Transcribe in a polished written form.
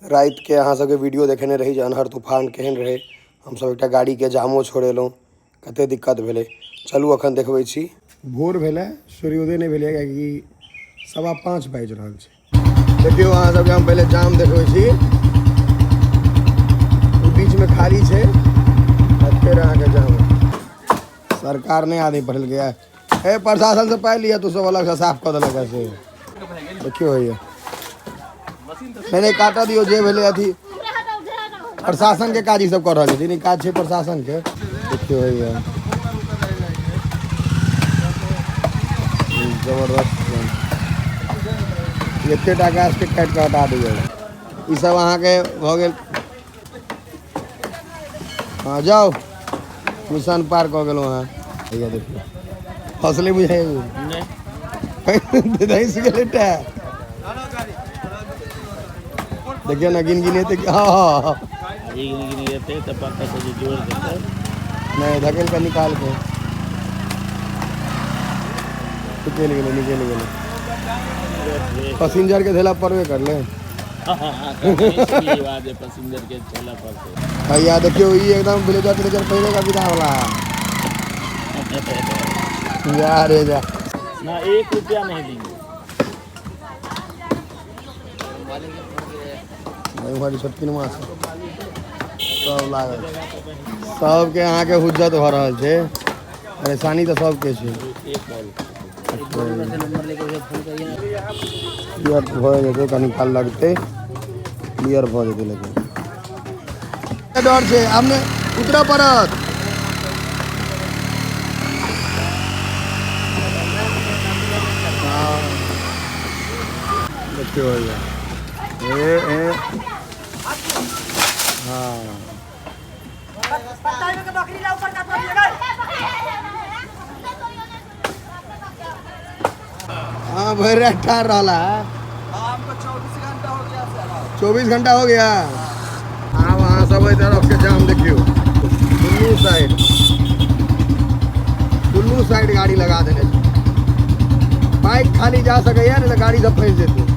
रातिके अहाँ सबके वीडियो देखेने रही जे अन्हर तूफान केहन रहै। हमसब एकटा गाड़ीके जामो छोड़ेलहुँ, कते दिक्कत भेलै। चलू अखन देखबै छी। भोर भेलै, सूर्योदय नहि भेलै, कियाकि 5:15 बाजि रहल छै। देखियौ अहाँ सबके हम पहिले जाम देखबै छी। ओ बीचमे खाली छै आ फेर अहाँके जाम। सरकार नहि आदमी पढ़लकै है। ए प्रशासन से पाइ लिअ, तू सब अलगसँ साफ कऽ देलक से। देखियौ होइए नहि नहि काटऽ दियौ जे भेलै अथी। प्रशासन के काज ई सब कऽ रहल छथिन, ई काज छै प्रशासन के। देखियौ होइए जबरदस्त एतेटा गाछ के काटि कऽ हटा दियौ। ई सब अहाँके भऽ गेल। हँ जाउ, मिशन पार कऽ गेलहुँ अहाँ। हैया देखियौ फसले बुझाइ धँसि गेलै टायर। देखियौ ने गिन गिनेतै। हँ हँ हँ गिन गिनेतै तऽ पता छै जे जोड़ देतै। नहि, धकेल कऽ निकाल के निकलि गेलै, निकलि गेलै। पसिंजर के धेला पड़बे करलै। पसिंजर के चलऽ पड़तै। हैया देखियौ ई एकदम ब्लेजर त्लेजर पहिरे कऽ विदा वाला जा रे जा। ना 1 रुपया नहीं देंगे। इम्हर छोटकी माछ सब लागल, सबके अहाँके हुज्जत भऽ रहल छै। परेशानी तऽ सबके छै। क्लियर भऽ जेतै, कनि काल लगतै, क्लियर भऽ जेतै। लेकिन डर छै, आब नहि उतरऽ पड़त। देखियौ भैया, ए ए हाँ हाँ भरि राति ठाढ़ रहला है। 24 घंटा हो गया। आब अहाँ सब एहि तरफ के जाम देखियौ, दुनू साइड, दुनू साइड गाड़ी लगा देने छै। बाइक खाली जा सकैया, नहि तऽ गाड़ी सब फँसि जेतै।